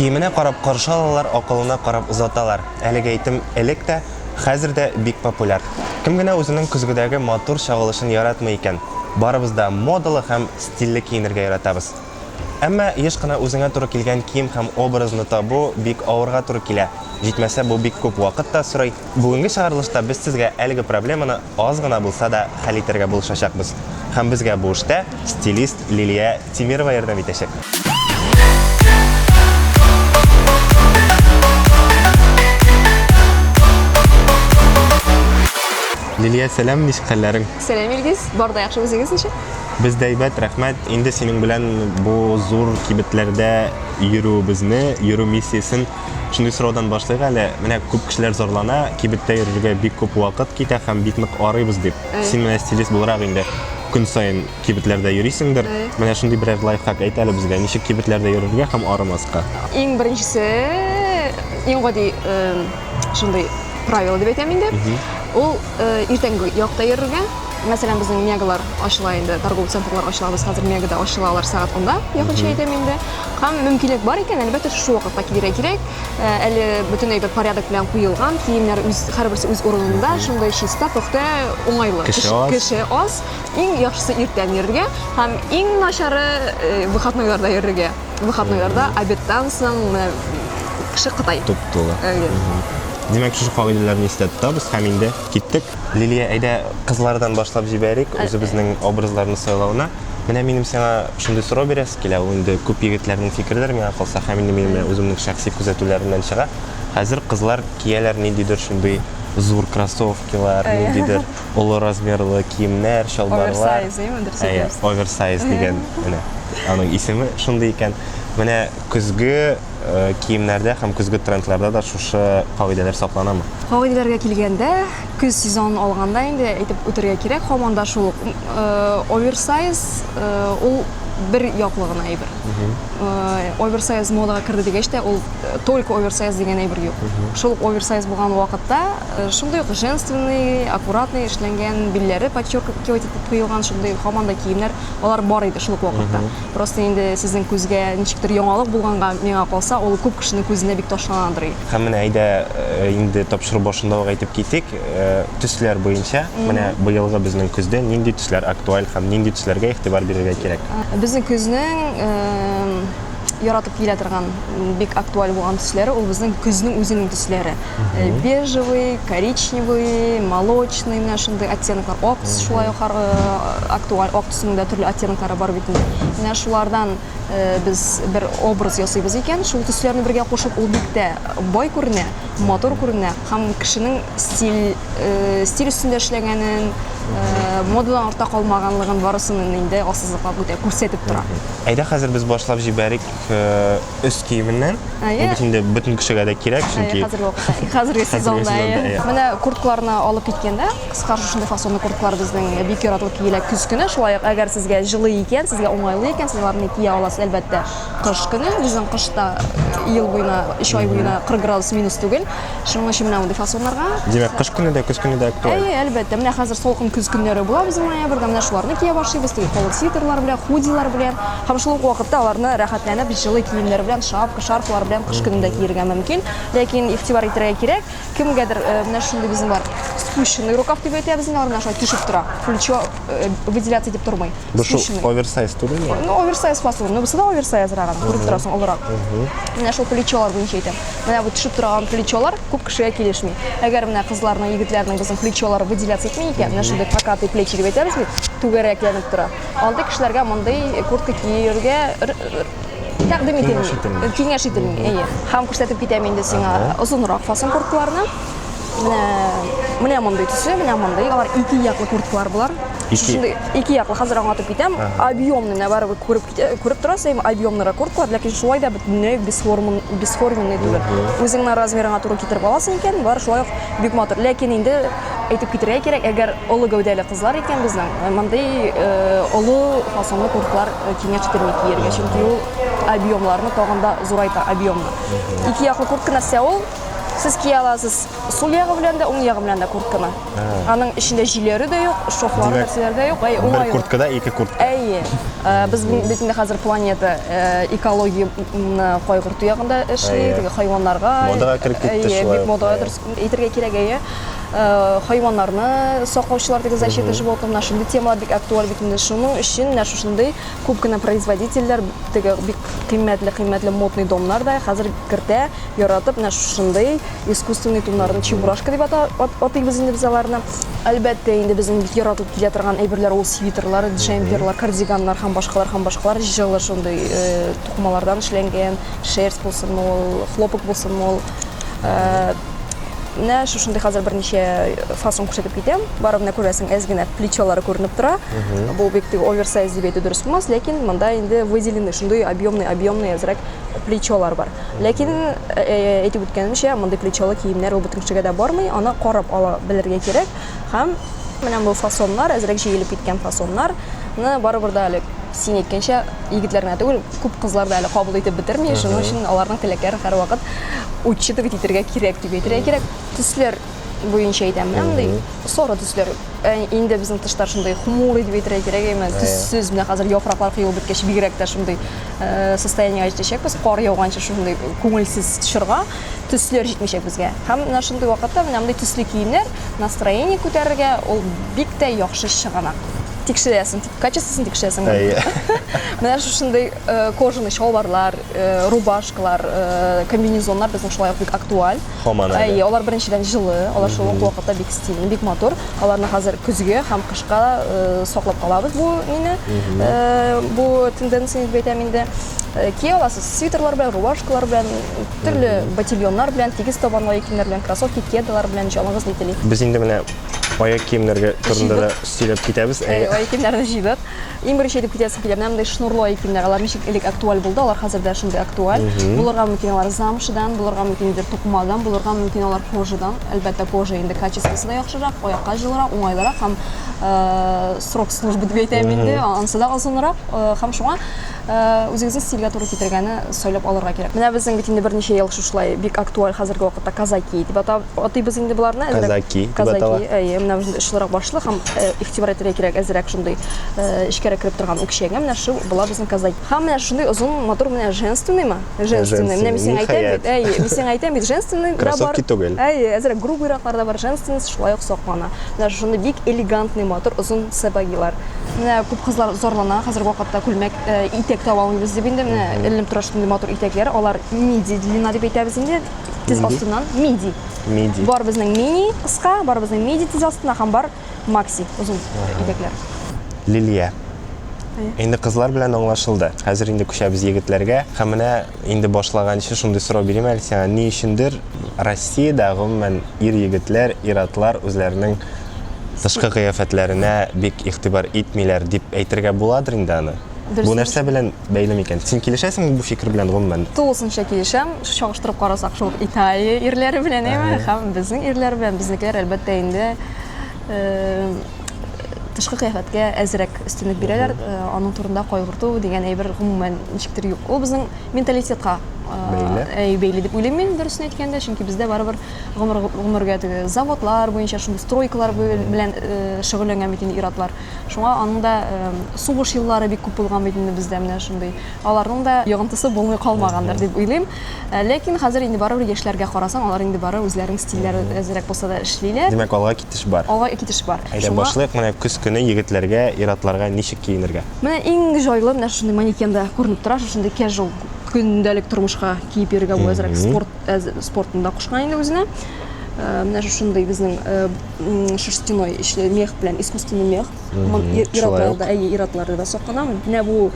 Киеменә карап каршы алалар, акылына карап озаталар. Әлеге әйтем элек тә, хәзер дә бик популяр. Кем генә үзенең көзгедәге матур чагылышын яратмый икән? Барыбыз да модалы һәм стильле киенергә яратабыз. Әмма еш кына үзеңә туры килгән кием һәм образны табу бик авырга туры килә. Җитмәсә, бу бик күп вакыт та сорый. Бүгенге чыгарылышта без сезгә әлеге проблеманы аз гына булса да хәл итәргә булышачакбыз. Һәм безгә бу эштә стилист Лилия Тимирова ярдәм итәчәк. Лилия, сәлам, ничек хәлләрең? Сәлам, Илгиз. Бар да яхшы, үзегез ничек? Без дә әйбәт, рәхмәт. Инде синең белән бу зур кибетләрдә йөрүебезне, йөрү миссиясен шундый сораудан башлыйк әле. Менә күп кешеләр зарлана, кибеттә йөрергә бик күп вакыт китә һәм бик нык арыйбыз дип. Син менә стилист буларак инде көн саен кибетләрдә йөрисеңдер. Менә шундый берәр лайфхак әйт әле безгә, ничек кибетләрдә йөрергә һәм арымаска? Иң беренчесе, иң гади шундый правило дип әйтәм инде. Ул иртәнге якта йөрергә. Мәсәлән, безнең мегалар ачыла инде, торговый центрлар ачыла, без хәзер мегада ачыла алар сәгать 10-да, якынча әйтәм инде. Һәм мөмкинлек бар икән, әлбәттә, шушы вакытта килергә кирәк. Әле бөтен әйбер порядок белән куелган, киемнәр үз, һәрберсе үз урынында, шундый чиста, пөхтә, уңайлы. Кеше аз. Кеше аз. Иң яхшысы иртән йөрергә һәм иң начары выходнойларда йөрергә. Выходнойларда обедтан соң менә кеше Кытай. Туп-тулы. Димәк, шушы кагыйдәләрне истә тотабыз һәм инде киттек. Лилия, әйдә, кызлардан башлап җибәрик үзебезнең образларны сайлауына. Менә минем сиңа шундый сорау бирәсе килә, ул инде күп егетләрнең фикередер миңа калса, һәм инде минем үземнең шәхси күзәтүләремнән чыга. Хәзер кызлар кияләр ниндидер шундый зур кроссовкилар, ниндидер олы размерлы киемнәр, чалбарлар. Оверсайз, әйеме, дөрес Әйе, әйтәбез. оверсайз дигән, менә аның исеме шундый икән. Менә көзге э, киемнәрдә һәм көзге трендларда да шушы кагыйдәләр сакланамы? Кагыйдәләргә килгәндә, көз сезонын алганда инде әйтеп үтәргә кирәк, һаман да шул ук э, оверсайз э, ул бер яклы гына әйбер. Оверсайз модага керде дигәч тә, ул только оверсайз дигән әйбер юк. Шул ук оверсайз булган вакытта шундый ук женственный, аккуратный эшләнгән, билләре подчеркивать итеп куелган шундый һаман да киемнәр алар бар иде шул ук вакытта. Просто инде сезнең күзгә ничектер яңалык булганга, миңа калса, ул күп кешенең күзенә бик ташланадыр. Һәм менә әйдә инде тапшыру башында ук әйтеп китик, төсләр буенча, менә быелгы безнең көздә нинди төсләр актуаль һәм нинди төсләргә игътибар бирергә кирәк? Безнең көзнең яратып киелә торган бик актуаль булган төсләре ул безнең көзнең үзенең төсләре. Бежевый, коричневый, молочный, менә шундый оттеноклар. Ак төс шулай ук актуаль. Ак төснең дә төрле оттеноклары бар бит инде. Менә шулардан без бер образ ясыйбыз икән, шул төсләрне бергә кушып, ул бик тә бай күренә, матур күренә һәм кешенең стиль, стиль өстендә эшләгәнен, модадан артта калмаганлыгын барысын инде ассызыклап үтә, күрсәтеп тора. Әйдә, хәзер без башлап җибәрик өс киеменнән. Бу бит инде бөтен кешегә дә кирәк, чөнки хәзерге вакытта, хәзерге сезонда. Менә курткаларны алып киткәндә, кыска шушындый фасонлы курткалар безнең бик яратылып киелә көз көне. Шулай ук, әгәр сезгә җылы икән, сезгә уңайлы икән, сез аларны кия аласыз, әлбәттә, кыш көне. Безнең кышта ел буена, өч ай буена 40 градус минус түгел. Шуның өчен менә мондый фасоннарга. Димәк, кыш көне дә, көз көне дә актуаль. Әйе, әлбәттә. Менә хәзер салкын көз көннәре була безнең ноябрьдә. Менә шуларны кия башлыйбыз, теге калын свитерлар белән, худилар белән. Һәм шул ук вакытта аларны рәхәтләнеп җылы киемнәр белән, шапка, шарфлар белән кыш көнендә киергә мөмкин. Ләкин игътибар итәргә кирәк, кемгәдер менә шундый безнең бар спущенный рукав дип әйтәбез инде, алар менә шулай төшеп тора. Плечо выделяться итеп тормый. Бу шул оверсайз түгелме? Ну, оверсайз фасон. Ну, бусы да оверсайзрак, күреп торасың, олырак. Менә шул плечолар буенча әйтәм. Менә бу төшеп торган плечолар күп кешегә килешми. Әгәр менә кызларның, егетләрнең безнең плечолары выделяться итми икән, менә шундый покатый плечи дип әйтәбез бит, түгәрәкләнеп тора. Андый кешеләргә мондый куртка киергә тәкъдим ителми. Киңәш ителми, әйе. Һәм күрсәтеп китәм инде сиңа озынрак фасон курткаларны. Менә менә мондый төсе, менә мондый. Алар ике яклы курткалар болар. Шундый ике яклы, хәзер аңлатып китәм. Объемный, менә барыбер күреп күреп торасыз, әйме, объемныйрак курткалар, ләкин шулай да бөтенләй бесформенный түгел. Үзеңнең размерыңа туры китереп аласың икән, болар шулай ук бик матур. Ләкин инде әйтеп китәргә кирәк, әгәр олы гәүдәле кызлар икән безнең, мондый олы фасонлы курткалар киңәш ителми киергә, чөнки ул объемларны тагын да зурайта, объемны. Ике яклы куртка нәрсә ул? Сез кия аласыз сул ягы белән дә, уң ягы белән дә куртканы. Аның эчендә җиләре дә юк, шовлары нәрсәләре дә юк. Әй, уңайлы. Бер курткада ике куртка. Әйе. Без бит инде хәзер планета экологияне кайгырту ягында эшли, теге хайваннарга. Модага кереп китте шулай. Бик модага дөрес әйтергә кирәк, әйе. Хайваннарны саклаучылар теге защита животных, менә шундый темалар бик актуаль бит инде. Шуның өчен менә шушындый күп кенә производительләр теге бик кыйммәтле-кыйммәтле модный домнар да хәзер кертә, яратып менә шушындый искусственный туннарны чебурашка дип атыйбыз инде без аларны. Әлбәттә инде безнең бик яратылып килә торган әйберләр ул свитерлар, джемперлар, кардиганнар һәм башкалар һәм башкалар җылы шундый э, тукымалардан эшләнгән, шерсть булсынмы ул, хлопок булсынмы ул. Э, менә шушындый хәзер берничә фасон күрсәтеп китәм. Бары менә күрәсең, әз генә плечолары күренеп тора. Бу бик теге оверсайз дип әйтү дөрес булмас, ләкин монда инде выделенный шундый объемный, объемный әзрәк плечолар бар. Ләкин, әйтеп үткәнемчә, мондый плечолы киемнәр ул бөтен кешегә дә бармый, аны карап ала белергә кирәк. Һәм менә бу фасоннар, әзрәк җәелеп киткән фасоннарны барыбер дә әле син әйткәнчә, егетләр генә түгел, күп кызлар да әле кабул итеп бетерми. Шуның өчен аларның теләкләрен һәрвакыт учитывать итәргә кирәк дип әйтергә кирәк. Төсләр буенча әйтәм, менә мондый соры төсләр. Инде безнең тышта шундый хмурый дип әйтергә кирәк, әмма төссез, менә хәзер яфраклар коелып беткәч, бигрәк тә шундый состояниегә җитәчәкбез. Кар яуганчы шундый күңелсез чорга төсләр җитмичәк безгә. Һәм менә шундый вакытта менә мондый төсле киемнәр настроение күтәрергә ул бик тә яхшы чыганак. Тикшерәсең, качествосын тикшерәсең. Әйе. Менә шушындый кожаный чалбарлар, рубашкалар, комбинезоннар безнең шулай ук бик актуаль. Һаман әле. Әйе, алар беренчедән җылы, алар шул ук вакытта бик стильный, бик матур. Аларны хәзер көзгә һәм кышка саклап калабыз бу мине, бу тенденцияне дип әйтәм инде. Кия аласыз свитерлар белән, рубашкалар белән, төрле ботильоннар белән, тигез табанлы киемнәр белән, кроссовки, кедалар белән, җаныгыз ни тели. Без инде менә аяк киемнәргә турында да сөйләп китәбез. Әйе, аяк киемнәрне җыйдык. Иң беренче әйтеп китәсем килә, менә мондый шнурлы аяк киемнәр, алар ничек элек актуаль булды, алар хәзер дә шундый актуаль. Булырга мөмкин алар замшадан, булырга мөмкин инде тукымадан, булырга мөмкин алар кожадан. Әлбәттә, кожа инде качествосы да яхшырак, аякка җылырак, уңайлырак һәм срок службы дип әйтәм инде, анысы да озынрак һәм шуңа үзегезнең стильгә туры китергәне сайлап алырга кирәк. Менә безнең бит инде берничә ел шушылай бик актуаль хәзерге вакытта казаки дип атыйбыз инде боларны. Казаки дип атала. Казаки, әйе, менә шундый очлырак башлы һәм игътибар итәргә кирәк, әзрәк шундый эчкәрәк кереп торган үкчәгә. Менә шу була безнең казаки. Һәм менә шундый озын матур менә женственныймы? Женственный. Менә мин сиңа әйтәм бит, әйе, мин сиңа әйтәм бит, женственный да бар. Кроссовки түгел. Әйе, әзрәк грубыйраклар да бар, женственный шулай ук саклана. Менә шундый бик элегантный матур озын сапогилар. Менә күп кызлар зарлана хәзерге вакытта күлмәк, итәк таба алмыйбыз дип инде. Менә эленеп тора шундый матур итәкләр. Алар миди длина дип әйтәбез инде. Тез астыннан миди. Миди. Бар безнең мини кыска, бар безнең миди тез астына һәм бар макси озын итәкләр. Лилия. Инде кызлар белән аңлашылды. Хәзер инде күчәбез егетләргә. Һәм менә инде башлаганчы шундый сорау бирим әле сиңа. Ни өчендер Россиядә гомумән ир-егетләр, ир-атлар үзләренең тышкы кыяфәтләренә бик игътибар итмиләр дип әйтергә буладыр инде аны? Бу нәрсә белән бәйле микән? Син килешәсеңме бу фикер белән гомумән? Тулысынча килешәм. Чагыштырып карасак, шул ук Италия ирләре белән, әйме, һәм безнең ирләр белән, безнекеләр, әлбәттә инде, тышкы кыяфәткә әзрәк өстенлек бирәләр. Аның турында кайгырту дигән әйбер гомумән ничектер юк. Ул безнең менталитетка бәйле. Бәйле дип уйлыйм мин, дөресен әйткәндә, чөнки бездә барыбер гомер гомергә теге заводлар буенча шундый стройкалар белән шөгыльләнгән бит инде ир-атлар. Шуңа аның да сугыш еллары бик күп булган бит инде бездә менә шундый. Аларның да йогынтысы булмый калмагандыр дип уйлыйм. Ләкин хәзер инде барыбер яшьләргә карасаң, алар инде бары үзләренең стильләре әзрәк булса да эшлиләр. Димәк, алга китеш бар. Алга китеш бар. Әйдә, башлыйк менә көз көне егетләргә, ир-атларга ничек киенергә? Менә иң җайлы менә шушындый манекенда күренеп тора, шушындый casual көндәлек тормышка киеп йөрергә бу әзрәк спорт спортын да кушкан инде үзенә. Менә шушындый безнең шерстяной эчле мех белән искусственный мех. Ир-атларда, әйе, ир-атларда да саклана. Менә бу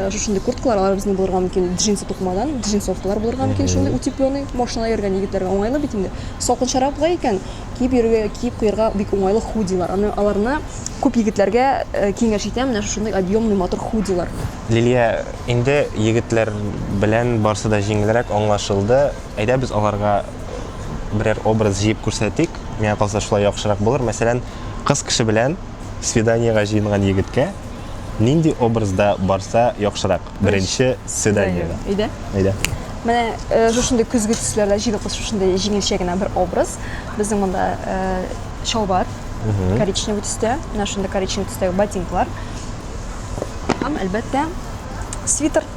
шушындый курткалар, алар безнең булырга мөмкин джинсы тукымадан, джинсовкалар булырга мөмкин шундый утепленный. Машинада йөргән егетләргә уңайлы бит инде. Салкынчарак була икән, киеп йөрергә, киеп куярга бик уңайлы худилар. Аны аларны күп егетләргә киңәш итәм, менә шушындый объемный матур худилар. Лилия, инде егетләр белән барсы да җиңелрәк аңлашылды. Әйдә без аларга берәр образ җыеп күрсәтик. Миңа калса шулай яхшырак булыр. Мәсәлән, кыз кеше белән свиданиегә җыенган егеткә нинди образда барса яхшырак? Беренче свиданиегә. Әйдә. Әйдә. Менә э, шушындый көзге төсләрдә җыйдык без шушындый җиңелчә генә бер образ. Безнең монда э, чалбар коричневый төстә, менә шундый коричневый төстәге ботинкалар. Һәм, әлбәттә, свитер.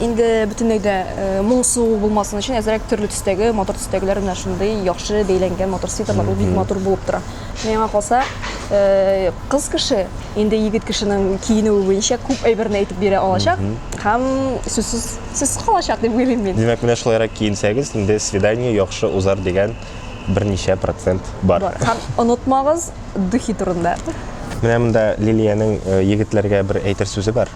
Инде бөтенләй дә э, моңсу булмасын өчен әзрәк төрле төстәге, матур төстәгеләр менә шундый яхшы бәйләнгән матур свитерлар, ул бик матур булып тора. Миңа калса, э, кыз кеше инде егет кешенең киенүе буенча күп әйберне әйтеп бирә алачак һәм сүзсез сүз калачак дип уйлыйм мин. Димәк, менә шулайрак киенсәгез, инде свидание яхшы узар дигән берничә процент бар. Бар. Һәм онытмагыз духи турында. Менә монда Лилиянең э, егетләргә бер әйтер сүзе бар.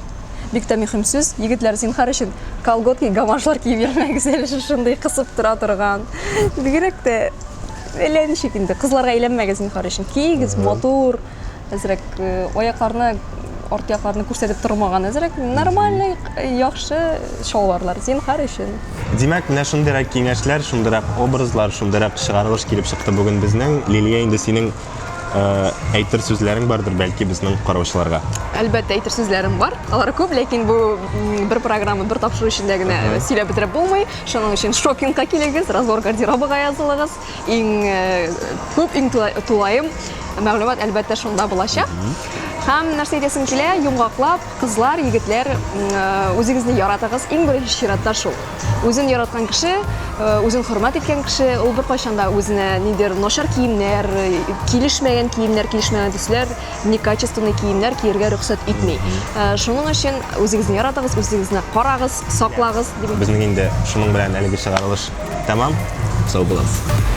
Бик тә мөһим сүз. Егетләр, зинһар өчен колготки, гамашлар киеп йөрмәгез әле шушындый кысып тора торган. Бигрәк тә әллә ничек инде. Кызларга әйләнмәгез зинһар өчен. Киегез матур, әзрәк э, аякларны арт якларны күрсәтеп тормаган әзрәк нормальный, яхшы чалбарлар, зинһар өчен. Димәк, менә шундыйрак киңәшләр, шундыйрак образлар, шундыйрак чыгарылыш килеп чыкты бүген безнең. Лилия, инде синең э, әйтер сүзләрең бардыр, бәлки, безнең караучыларга. Әлбәттә, әйтер сүзләрем бар. Алар күп, ләкин бу бер программа, бер тапшыру эчендә генә сөйләп бетереп булмый. Шуның өчен шопингка килегез, разбор гардеробага язылыгыз. Иң э, күп, иң тулаем мәгълүмат әлбәттә шунда булачак. Һәм нәрсә әйтәсем килә, йомгаклап, кызлар, егетләр, э, үзегезне яратыгыз, иң беренче чиратта шул. Үзен яраткан кеше, э, үзен хөрмәт иткән кеше, ул беркайчан да үзенә ниндидер начар киемнәр, килешмәгән киемнәр, килешмәгән төсләр, некачественный киемнәр киергә рөхсәт итми. Шуның өчен үзегезне яратыгыз, үзегезне карагыз, саклагыз. Безнең инде шуның белән әлеге чыгарылыш Тәмам, сау булыгыз.